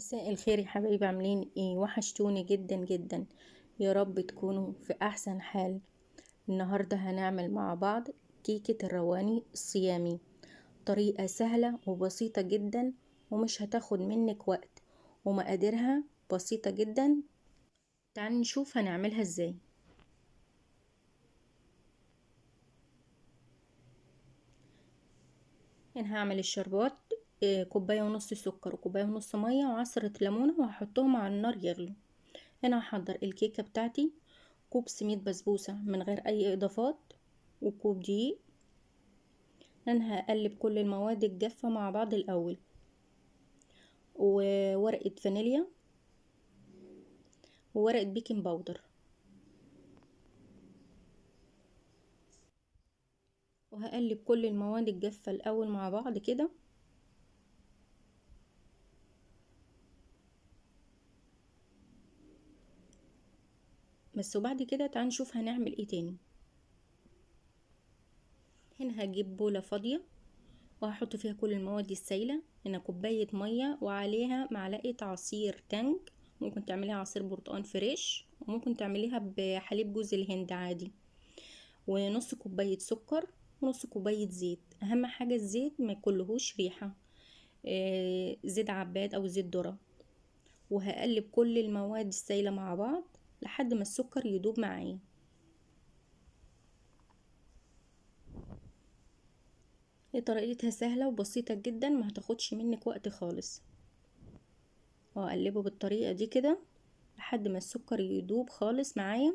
مساء الخير يا حبايبي، عاملين ايه؟ وحشتوني جدا جدا، يا رب تكونوا في احسن حال. النهاردة هنعمل مع بعض كيكة الرواني الصيامي، طريقة سهلة وبسيطة جدا ومش هتاخد منك وقت، ومقاديرها بسيطة جدا. تعالوا نشوف هنعملها ازاي. هنا هعمل الشربات، كوباية ونص سكر وكوباية ونص مية وعصرة ليمونة، وهحطهم على النار يغلوا. هنا هحضر الكيكة بتاعتي، كوب سميد بسبوسة من غير اي اضافات وكوب دقيق. انا هقلب كل المواد الجافة مع بعض الاول، وورقة فانيليا وورقة baking powder، وهقلب كل المواد الجافة الاول مع بعض كده. بس وبعد كده تعال نشوف هنعمل ايه تاني. هنا هجيب بولة فاضية وهحط فيها كل المواد السايلة. هنا كوباية مية وعليها معلقة عصير تانج، ممكن تعمليها عصير برتقان fresh، وممكن تعمليها بحليب جوز الهند عادي، ونص كوباية سكر ونص كوباية زيت. اهم حاجة الزيت ما يكلهوش ريحة، زيت عباد او زيت ذرة. وهقلب كل المواد السايلة مع بعض لحد ما السكر يدوب معايا. هي طريقتها سهلة وبسيطة جدا، ما هتاخدش منك وقت خالص. واقلبه بالطريقة دي كده لحد ما السكر يدوب خالص معايا.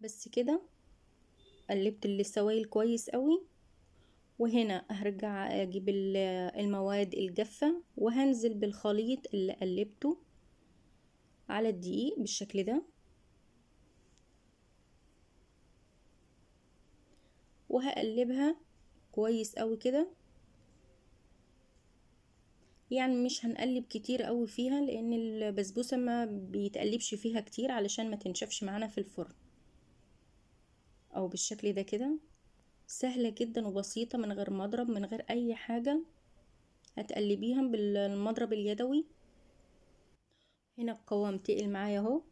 بس كده قلبت السوائل كويس قوي. وهنا هرجع اجيب المواد الجافة وهنزل بالخليط اللي قلبته على الدقيق بالشكل ده، وهقلبها كويس قوي كده. مش هنقلب كتير قوي فيها لان البسبوسة ما بيتقلبش فيها كتير علشان ما تنشفش معانا في الفرن. او بالشكل ده كده، سهلة جدا وبسيطة من غير مضرب من غير اي حاجة، هتقلبيها بالمضرب اليدوي. هنا القوام تقل معايا اهو،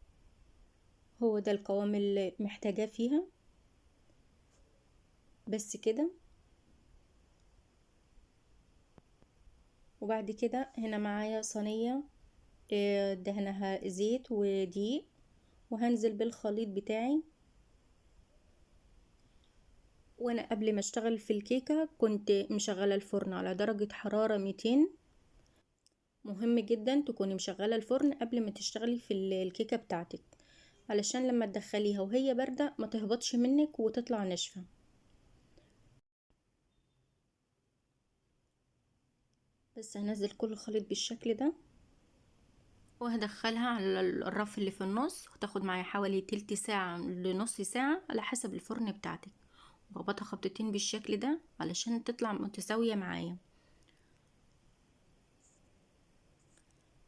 هو ده القوام اللي محتاجاه فيها. بس كده. وبعد كده هنا معايا صينية، دهنها زيت ودقيق، وهنزل بالخليط بتاعي. وانا قبل ما اشتغل في الكيكة كنت مشغلة الفرن على درجة حرارة 200. مهم جدا تكوني مشغلة الفرن قبل ما تشتغلي في الكيكة بتاعتك، علشان لما تدخليها وهي باردة ما تهبطش منك وتطلع ناشفة. بس هنزل كل الخليط بالشكل ده وهدخلها على الرف اللي في النص. هتاخد معايا حوالي تلت ساعة لنص ساعة على حسب الفرن بتاعتك. وخبطها خبطتين بالشكل ده علشان تطلع متساوية معايا.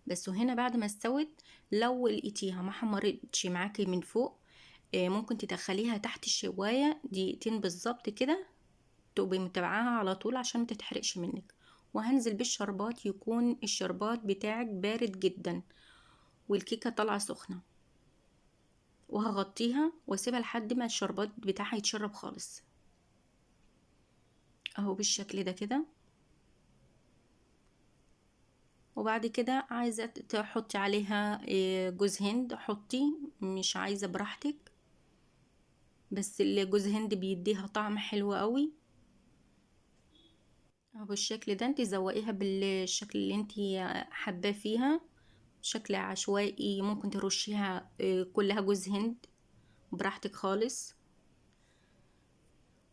بس وهنا بعد ما استوت، لو لقيتيها ما حمرتش معاكي من فوق، ممكن تدخليها تحت الشواية دقيقتين بالظبط كده، تبقي متابعاها على طول عشان ما تتحرقش منك. وهنزل بالشربات، يكون الشربات بتاعك بارد جدا والكيكة طالعة سخنة، وهغطيها واسيبها لحد ما الشربات بتاعها يتشرب خالص اهو بالشكل ده كده. وبعد كده عايزة تحطي عليها، جوز هند حطي، مش عايزة براحتك، بس الجوز هند بيديها طعم حلو قوي اهو بالشكل ده. انت زوقيها بالشكل اللي انت حباه فيها، شكل عشوائي، ممكن ترشيها، كلها جوز هند براحتك خالص.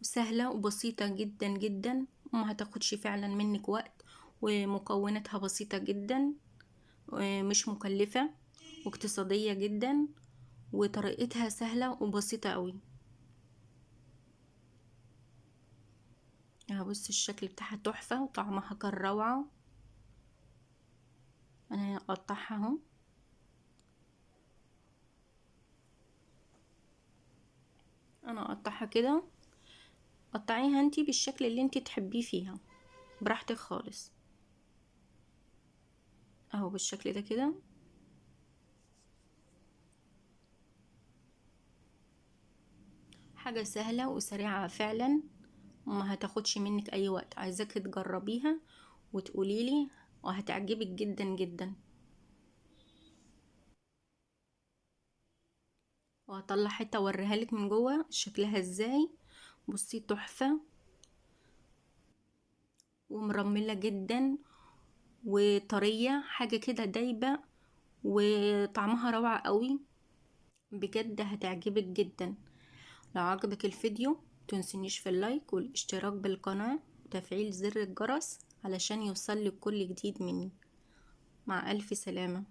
سهلة وبسيطة جدا جدا، وما هتاخدش فعلا منك وقت، ومكوناتها بسيطة جدا ومش مكلفة واقتصادية جدا، وطريقتها سهلة وبسيطة قوي. اهو بصي الشكل بتاعها تحفة وطعمها كان روعة. انا هقطعها اهو. انا هقطعها كده قطعيها انتي بالشكل اللي انتي تحبيه فيها براحتك خالص. اهو بالشكل ده كده. حاجة سهلة وسريعة فعلا، وما هتاخدش منك اي وقت. عايزاك تجربيها وتقوليلي، وهتعجبك جدا جدا. وهطلع حتة اوريها لك من جوه شكلها ازاي. بصي تحفة ومرملة جدا وطرية، حاجة كده دايبة وطعمها روعة قوي، بجد هتعجبك جدا. لو عجبك الفيديو تنسينيش في اللايك والاشتراك بالقناة وتفعيل زر الجرس علشان يوصلك كل جديد مني. مع ألف سلامة.